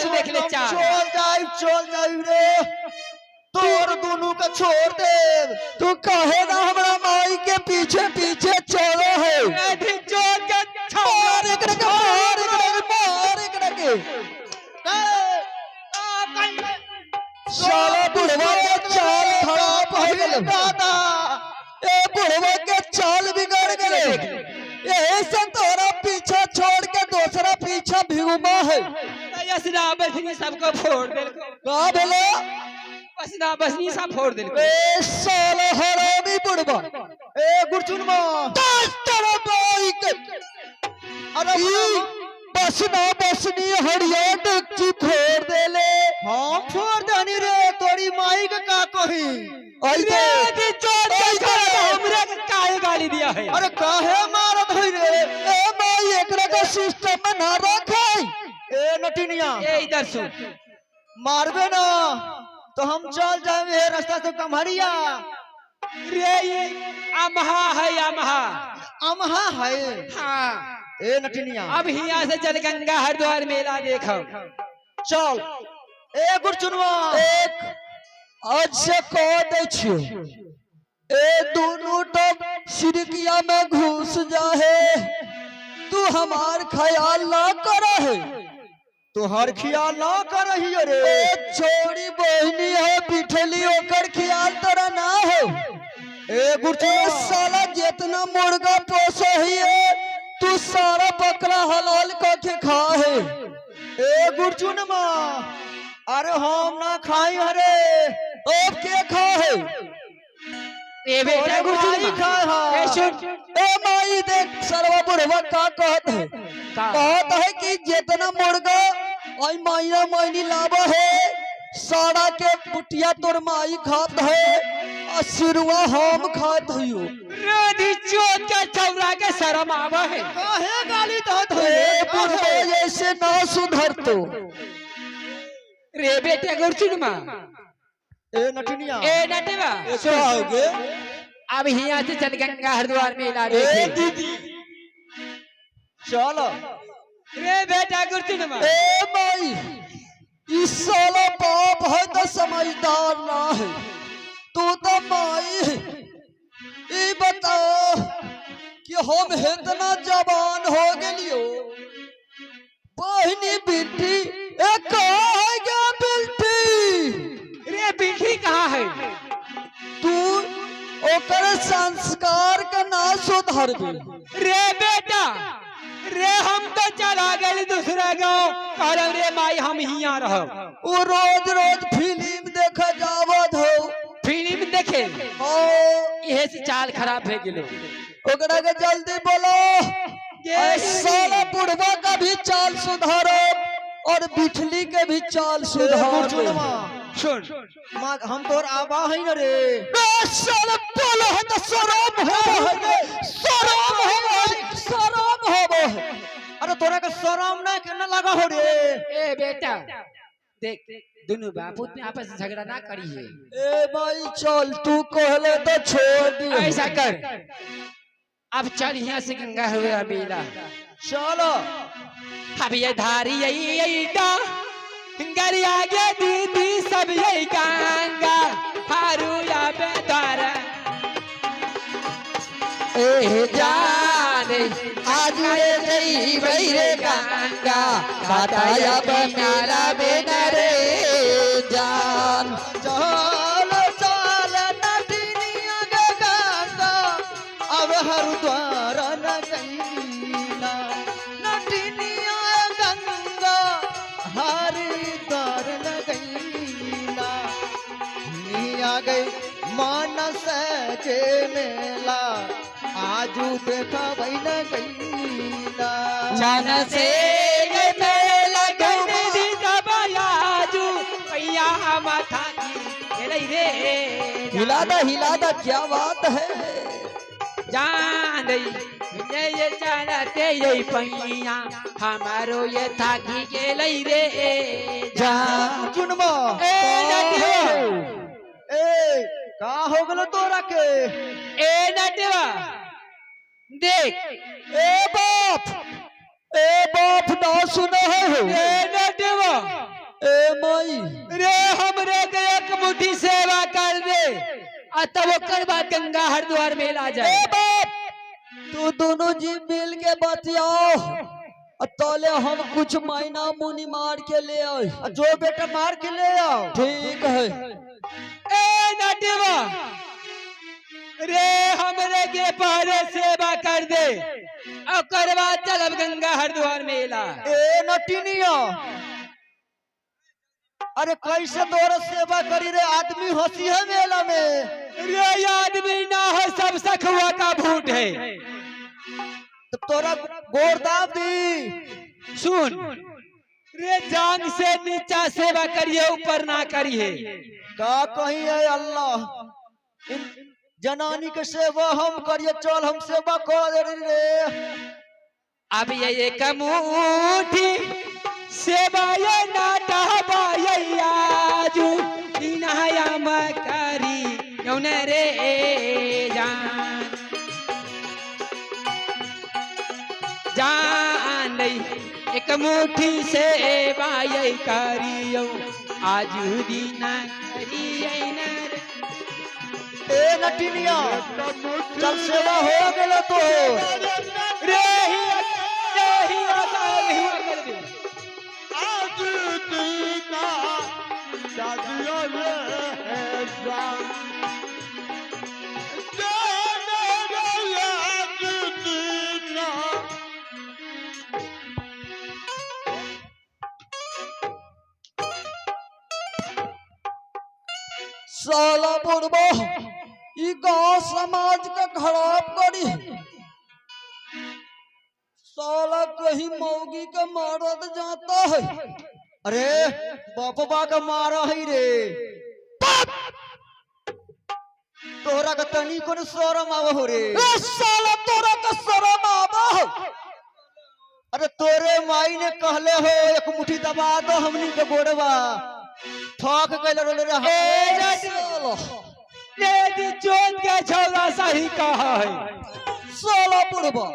चाल देख ले चाल। चल जाइब, चल जाइब रे, तोर दोनों के छोड़ दे। तू कहे ना हमरा माई के पीछे पीछे चलो है। अभी चोर के मार एकरा के, मार एकरा के, मार एकरा के। साला बुढ़वा के चाल खराब हो गेल। दादा ए बुढ़वा के चाल बिगड़ गेले। यही से तोरा पीछा छोड़ के दूसरा पीछा भिगुमा है। यसना बसनी सबको फोड़ देलको। का भेलो? बसना बसनी सब फोड़ देलको। ए साला हरामी बुढ़वा। ए गुरचुनमा दस तेरा माई के। अरे ई बसना बसनी हरिया डुच्ची फोड़ देले। हम छोड़ देनी रे, तोरी माई के का कही? आई दे। रे दी चोर के आई दे। छोरा हमरा के काहे गाली दिया है? अरे काहे मारत होई रे? ए माई एकरा के सिस्टम में ना रखे। ए नटिनिया, ए इधर सुन, मारबे ना तो हम चल जाएंगे ये रास्ता से कमहरिया। रे ये अमहा है, अमहा। अमहा है? हाँ। ए नटिनिया, अब यहाँ से चल गंगा हरिद्वार मेला देखो। चल। ए गुरचुनवा, एक आज से कह दे छियो, ए दोनों टब सिरकिया में घुस जाहे, तू हमार ख्याल ना कर है। तोहर ख्याल ना कर रही रे। ए छोड़ी बहनी है बिठली, ओकर ख्याल तोरा ना हो। ए ए गुरचुनवा, साला जितना मुर्गा पोसे ही है, तू सारा बकरा हलाल करके खा है। ए गुरचुनमा, अरे हम ना खाई हरे। अब के खा है? ए बेटा तोरे माई गुरचुनमा, खाए हा। ए सुन, ए माई देख सरवा बुढ़वा का कहत है। का? कहत है कि जितना मुर्गा आई माइना माइनी लावा है, सारा के बुटिया तोर माई खात है और सिरुआ हम खात हयो। रे दी चोर के छौरा के शर्म आवा है। काहे गाली दहत होई ए रे? बुढ़वा जैसे ना सुधर तो। रे बेटा गुरचुनमा, ए नटिनिया, ए नटवा, क्या हो गए? अब यहाँ से चल गंगा हरिद्वार मेला ए देखे। दीदी चल। रे बेटा गुरचुनमा, ए माई इस साला बाप है तो समझदार ना है, तू तो माई है। ई बताओ कि हम इतना जवान हो गेलियो, बहनी बेटी ए कहाँ है गे बेटी? रे बिल्टी कहाँ है? तू ओकर संस्कार के ना सुधरबे। रे बेटा, रे हम तो चला गए दूसरा गांव, कहल रे माई हम हियां रहब। वो रोज रोज फिल्म देखे जावत हो। फिल्म देखे? ओ इहे से चाल खराब भे गेलो। ओकरा के जल्दी बोलो, गे साला बुढ़वा का भी चाल सुधारो और बिठली के भी चाल ए सुधारो। गुरचुनमा, सुन, माँ हम तोर आबा है न रे। बे साला बोलो है तो शरम होबो है गे, शरम होबो है, शरम होबो है। अरे तोरा के शरम ना के ना लगा हो रे। ए बेटा देख, दोनों बापूत में आपस में झगड़ा ना करिए। ए भाई चल, तू कहले तो छोड़ दी। ऐसा कर, अब चल यहाँ से गंगा हुआ मेला। चलो। अब ये धारी यही यही डा गरिया गे दीदी सब यही गंगा हारू या बेदारा। ए जाने आज रे जई रे गंगा बताया मेला बेना रे जान। चल चल नटिनिया गे गंगा, अब हरिद्वार न गईला। नटिनिया गंगा हरिद्वार न गईला। निया गई मानस जे मेला, आजू देखबै न गईला। जान से ये मेला घूमे दी दबायाजू पैया माथा की गेलै रे। हिला दा हिला दा, क्या बात है। जान ये ये चलते ये पैया हमारो ये थाकी गेलै रे। जान चुनमा, ए नटवा, ए का हो गेलो तोरा के? ए नटवा देख, ए बाप, ए बाप ना सुना है हो। ए नटवा, ए माई। रे हमरे के एक मुट्ठी सेवा कर दे आ तब ओकर बाद गंगा हरिद्वार मेला जाए। ए बाप, तू दोनों जी मिल के बतियाओ, तोले हम कुछ महीना मुनी मार के ले आए। जो बेटा मार के ले आओ। ठीक है। ए नटवा, रे हमरे के पहले सेवा कर दे, ओकर बाद चलब गंगा हरिद्वार मेला। ए नटिनिया, अरे कैसे तोरा सेवा करी रे? आदमी हंसी है मेला में। रे आदमी ना है, सब सखुआ का भूत है। तो तोरा गोर दाब दी। सुन रे, जांग से नीचा सेवा करिए, ऊपर ना करिए। का कही है अल्लाह, इन जनानी के सेवा हम करिए, चल हम सेवा कर दे रे। अब ये एक मुट्ठी सेवा ये नाटा आजू इनाया मकरी यौन रे जान जान नहीं एक मुट्ठी सेवा ये करियो आजू दीना करिए न रे। ए नटिनिया, चल सेवा हो गेलो तो। रे ही रे ही ही कर दे। साला बुढ़बा ई गांव समाज के खराब करी। साला कहीं मौगी के मारत जाता है। अरे बापा का मारा है रे, तोरा का तनी कोन शरम आवा हो रे। ए साला तोरा के शरम आवा हो। अरे तोरे माई ने कहले हो एक मुट्ठी दबा दो हमनी के गोड़वा, थक गइल रे रे। ए साला ये दी चोट के छौड़ा सही कहा है। साला बुढ़बा,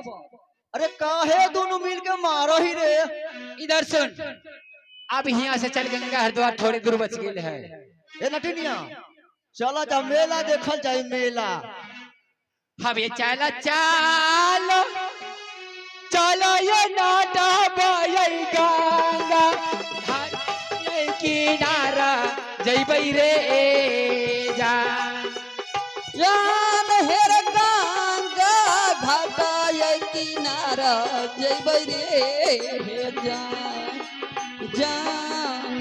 अरे काहे दोनों मिल के मारो ही रे? इधर सुन, अब यहाँ से चल गंगा हरिद्वार थोड़ी दूर बच गई है। ए नटिनिया, चला जा मेला देखल जाए मेला। अब ये चला चलो चलो ये नाटा बाई गंगा घाट ये किनारा जइबै रे जान। यान हेर गंगा घाटा ये किनारा जइबै रे हे जान जान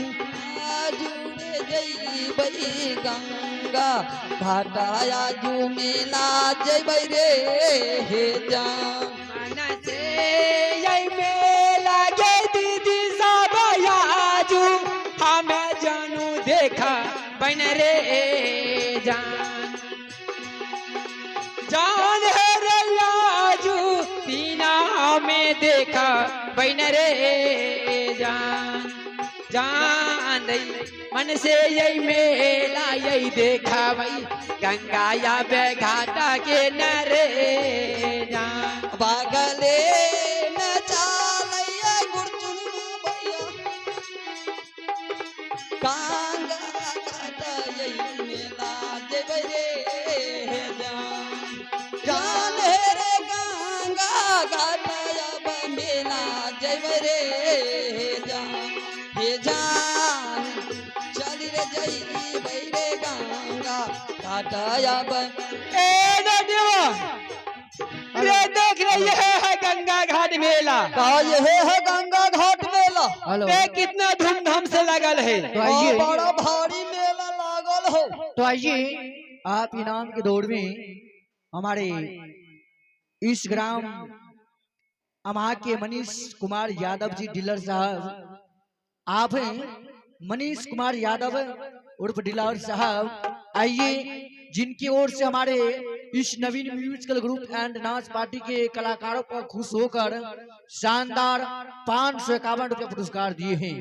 आजू रे जइबै गंगा घाटा आजू मेला जइबै रे हे जान। मन से ये मेला गे दीदी सब आजू हमें जानू देखा बन रे जान जान है रे आजू तीना में देखा बन रे जान जान रे मन से यही मेला यही देखा भाई गंगा या घाटा के नरे जान। बागले न चालैया गुरचुन भैया गंगा घाटा यही मेला जइबै रे हे जान जान हे रे गंगा घाटा अब मेला जइबै रे हे जान हे जान चल रे जइबै रे गंगा घाटा अब। ए नदिया रे देख रही है गंगा घाट मेला। का यह है गंगा घाट मेला? हेलो, देख कितना धूमधाम से लगल है। तो आइए, बड़ा भारी मेला लागल हो। तो आइए आप इनाम की दौड़ में हमारे इस ग्राम अमहा के मनीष कुमार यादव जी डीलर साहब, आप हैं मनीष कुमार यादव उर्फ डीलर साहब, आइए जिनकी ओर से हमारे इस नवीन म्यूजिकल ग्रुप एंड नाच पार्टी के कलाकारों पर खुश होकर शानदार 551 रुपये पुरस्कार दिए हैं।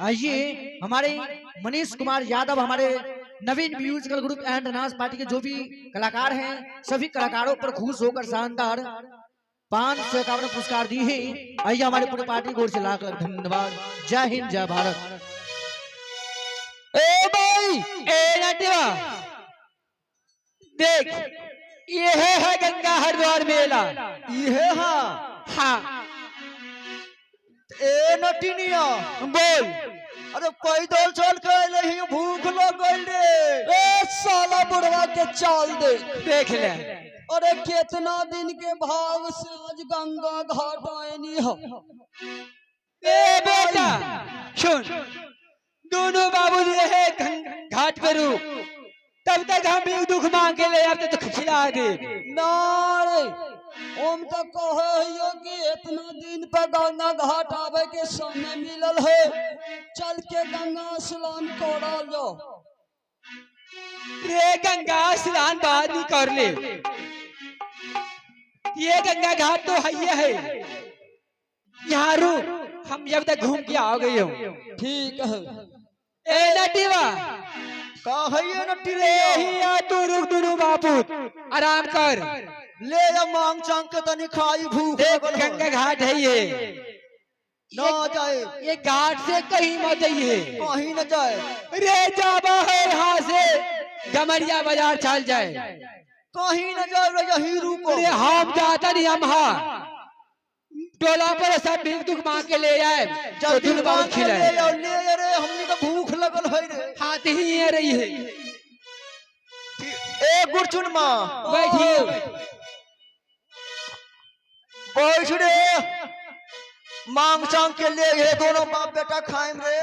आइए हमारे मनीष कुमार यादव हमारे नवीन म्यूजिकल ग्रुप एंड नाच पार्टी के जो भी कलाकार हैं सभी कलाकारों पर खुश होकर शानदार 551 पुरस्कार दिए हैं। आइए हमारे पूरे पार्टी की ओर से लाख लाख धन्यवाद। जय हिंद, जय भारत। ए नटिया, देख ये है गंगा हरिद्वार मेला। इहे हाँ। हाँ। ए नटिनिया। बोल। अरे पैदल चल के अइले ही, भूख लग गइल रे। ए साला बुढ़वा के चाल दे। देख ले। अरे कितना दिन के भाव से आज गंगा घाट आयनी हो। ए बेटा सुन, दोनों बाबू रहे घाट पर रुक, तब तक हम भी दुख मांग के ले आते तो खिला दे। ना रे, हम तो कहे हियो कि इतना दिन पर गंगा घाट आवे के समय मिलल है, चल के गंगा स्नान करा लो। रे गंगा स्नान बाद में कर ले, ये गंगा घाट तो है ही है। यहाँ रुक, हम जब तक घूम के आ गए हो। ठीक है। ए नटीवा। का है ये नटी रे रे? ही आ तू रुक, दोनों बापू आराम कर। ले जा मांग चांग के तनी खाई, भूख देख लगल है। गंगा घाट है ये। ना जाए। ये घाट से कहीं मत जाइए। कहीं न जाए। रे जाबा है यहाँ से गमरिया बाजार चल जाए। कहीं न जाए रे, यहीं रुको। अरे हम जाता नहीं, हम हाँ टोला पर सब भीख दुख मांग के ले आए तो जल्दी दुनू बाबू मांग के ले खिलाए। आओ, ले आ रे, हमनी तो भूख लगल है रे। हाथ ही ये रही है। ए गुरचुन माँ बैठिए। बैठ रे, मांग चांग के ले ये दोनों बाप बेटा खाएम रे।